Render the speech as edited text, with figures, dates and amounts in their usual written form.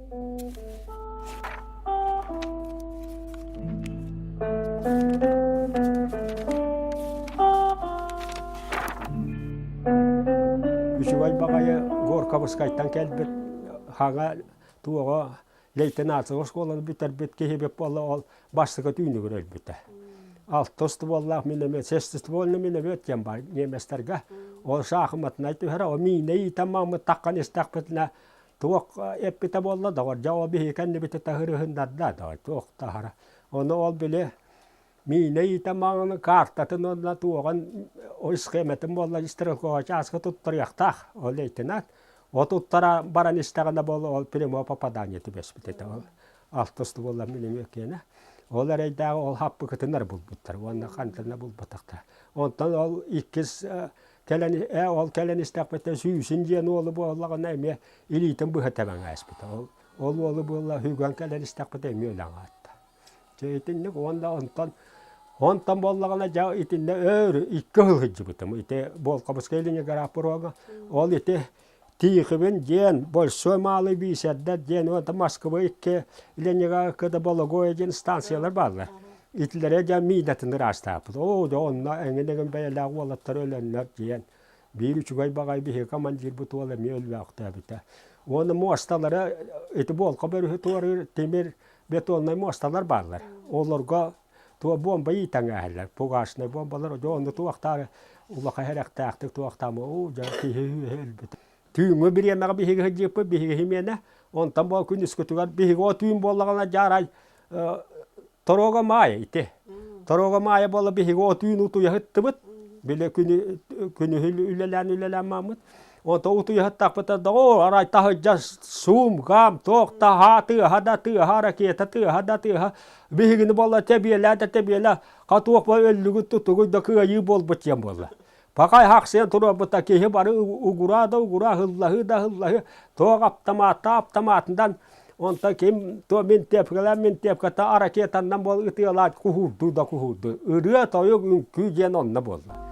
Үчүгэй баҕайы Горковскайтан кэлбит хаҥа туоҕа лейтенантскай оскуоланы бүтэрбит киһибит буолла ол бастакы түүнүгэр өлбүтэ. Алтыс стволлаах миномет, шестиствольный миномет диэн баар немецтэргэ. Ол саахыматынай түһэрэ, ол миинэ иитэн мааммыт таххан истэхпитинэ туох эппитэ буолла доҕор, дьэ ол биһиги кэннибитэ таһырыһыннарда доҕор, туох таһара. Ону ол били миинэ иитэн маҥаны картатын уонна туоҕун схематын буолла стрелковай чааска туттарыахтаах ол лейтенант. Отуттара баран истэҕинэ буолла ол прямое попадание түбэспит этэ ол алтыс буолла миномет Ол эрэйдээҕи ол хаппыкытыннар булбуттар уонна хантана булбатахтар. Онтон ол иккис кэлэн ол кэлэн истэхпитинэ сүүсүн диэн уолу буоллаҕына эмиэ илиитин быһа тэбэн ааспыта. Ол ол уолу буолла хүгэн кэлэн истэхпитэ эмиэ өлөн аатта. Дьэ итинник уонна онтон онтон буоллаҕына дьэ итиннэ өөр икки сыл сылдьыбытым. Ити Болховскай Ленинград порога. Ол ити Тихвин диэн Большой Малый Бисердэр диэн уонна Москва икки Ленинградка да Бологое диэн станциялар бааллар. Итилэрэ дьэ миинатын ыраастааппыт. Оо, дьэ онно эҥин-эҥин бэйэлээх уолаттар өлөннөр диэн. Биир үчүгэй баҕайы биһиги командирбыт уол эмиэ өлбөөхтөөбүтэ. Уонна муосталара ити буолка бөрүһү туоруур тимир бетоннай муосталар бааллар. Олорго туо бомба иитаҥааһыллар, пугачнай бомбалар дьэ онно туохтаары улахан сэрэхтээхтик туохтаама уу дьэ киһи үөһэ өлбүт. Түүҥҥү бириэмэҕэ биһиги сылдьыппыт, биһиги химиэнэ, онтон бу күнүскүтүгэр биһиги о түүн буоллаҕына дьаарай Торога Маайа ити. Торога Маайа буолла биһиги о түүн утуйа сыттыбыт. Били күнү күнүһү үлэлээн үлэлээн мааммыт. Ото утуйа сыттахпыта доҕоор арай таһырдьа суум гаам туох да һаа тыаһа да тыаһа ракета тыаһа да тыаһа биһигини буолла тэбиэлээ да тэбиэлээ хатуох ба өллүгүт тутугуй да кыайыы буолбут диэн буолла. Пакай хахсыйан туруорбута киһи бары угураа да угураа һыллаһыы да һыллаһыы туох аптамаатта аптамаатынан онтон ким то мин тепкалаан мин тепката ракетаннан буол ытыалаат куһуурдуу да куһуурдуу ырыа тойук үҥкүү диэн онно буолла.